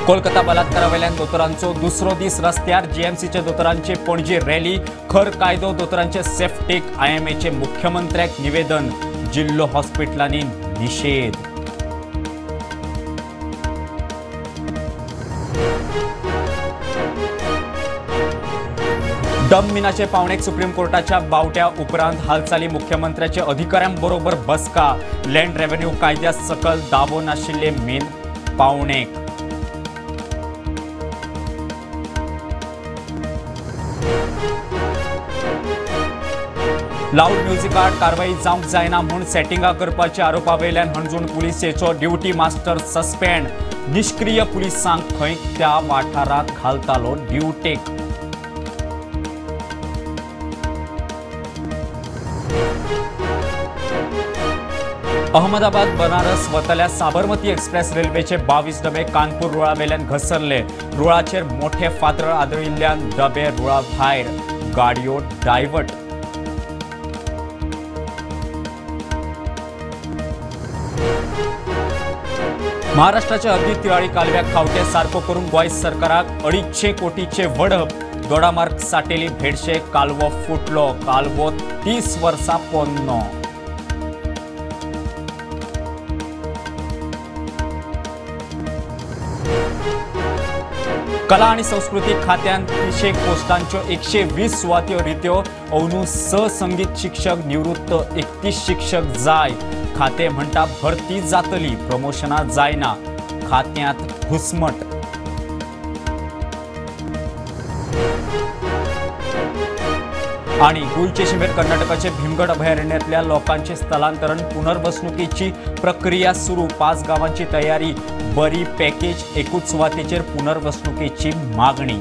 कोलकाता बलात्कारावेल्यान दोतोरांचो दुसरो दीस रस्त्यार। जीएमसीच्या दोतोरांची पणजी रॅली। खर कायदो दोतोरांचे सेफ्टीक आयएमएचे मुख्यमंत्र्याक निवेदन। जिल्लो हॉस्पिटलांनी निशेध। डम मिनाचे पावणेक सुप्रीम कोर्टाच्या बावट्या उपरांत हालचाली। मुख्यमंत्र्याचे अधिकाऱ्यांबरोबर बसका। लँड रेव्हेन्यू कायद्या सकल दावो नाशिल्ले मीन पावणेक। लाऊड म्युझिकाआड कारवाई जावंक जायना म्हूण सेटिंगा करपाच्या आरोपावेल्यान हणजूण पुलिसेचो ड्युटी मास्टर सस्पेंड। निष्क्रिय पुलिसांक खंय त्या वाठारांत घालतालो ड्युटेक। अहमदाबाद बनारस वतल्या साबरमती एक्सप्रेस रेल्वेचे 22 डबे कानपूर रुळावेल्यान घसरले। रुळाचेर मोठे फातर आदळिल्ल्यान डबे रुळा भायर, गाडयो डायवर्ट। महाराष्ट्राच्या अर्दी तिळाळी कालव्याक खावटे सारको करून गोंय सरकाराक 250 कोटीचे वडप। दोडामार्ग साटेली भेडशे कालवो फुटलो। कालवो 30 वर्सां पोन्नो। कला आणि संस्कृती खात्यान 300 पोस्टांच्यो 120 सुवात्यो रित्यो। अंदू 6 संगीत शिक्षक निवृत्त, 31 शिक्षक जाय। खाते म्हणटा भरती जातली, प्रमोशना जायना। खात्यांत घुसमट। आणि गोंयचे शिमेर कर्नाटकाचे भीमगड अभयारण्यांतल्या लोकांचे स्थलांतरण पुनर्वसणुकीची प्रक्रिया सुरू। 5 गावांची तयारी, बरी पॅकेज, एकूच सुवातेचेर पुनर्वसणुकीची मागणी।